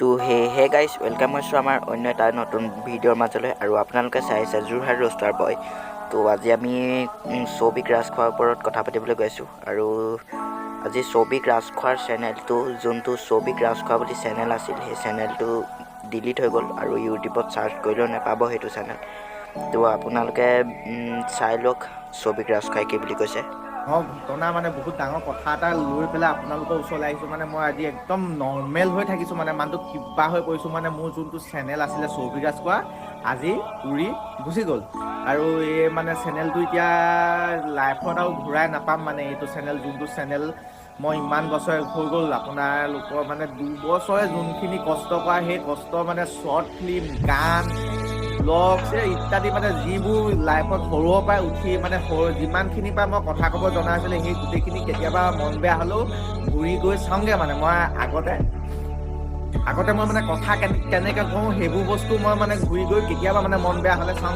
তো হে hey guys, welcome কৰিছোঁ আমাৰ অন্য এটা নতুন ভিডিঅ'ৰ মাজলৈ আৰু আপোনালোকে চাই আছে যোৰহাট ৰোষ্টাৰ বয়। তো আজি আমি চৌবিক ৰাজখোৱাৰ ওপৰত কথা পাতিবলৈ গৈ আছোঁ আৰু আজি চৌবিক ৰাজখোৱাৰ চেনেলটো, যোনটো চৌবিক ৰাজখোৱা বুলি চেনেল আছিল, সেই চেনেলটো ডিলিট হৈ গ'ল আৰু ইউটিউবত চাৰ্চ কৰিলেও নাপাব সেইটো চেনেল। তো আপোনালোকে চাই লওক চৌবিক ৰাজখোৱাই কি বুলি কৈছে। ডাঙৰ ঘটনা, মানে বহুত ডাঙৰ কথা এটা লৈ পেলাই আপোনালোকৰ ওচৰলৈ আহিছোঁ। মানে মই আজি একদম নৰ্মেল হৈ থাকিছোঁ, মানে মানুহটো কিবা হৈ পৰিছোঁ। মানে মোৰ যোনটো চেনেল আছিলে চৌবিক ৰাজখোৱা, আজি উৰি গুচি গ'ল আৰু এই মানে চেনেলটো এতিয়া লাইফত আৰু ঘূৰাই নাপাম। মানে এইটো চেনেল, যোনটো চেনেল মই ইমান বছৰ হৈ গ'ল, আপোনালোকৰ মানে 2 বছৰে যোনখিনি কষ্ট কৰা, সেই কষ্ট মানে শ্বৰ্ট ফিল্ম, গান, ব্লগছ ইত্যাদি, মানে যিবোৰ লাইফত সৰুৰ পৰাই উঠি মানে সৰু যিমানখিনিৰ পৰা মই কথা ক'ব জনা আছিলে, সেই গোটেইখিনি কেতিয়াবা মন বেয়া হ'লেও ঘূৰি গৈ চাওঁগৈ। মানে মই আগতে আগতে মই মানে কথা কেনেকৈ কওঁ, সেইবোৰ বস্তু মই মানে ঘূৰি গৈ কেতিয়াবা মানে মন বেয়া হ'লে চাওঁ।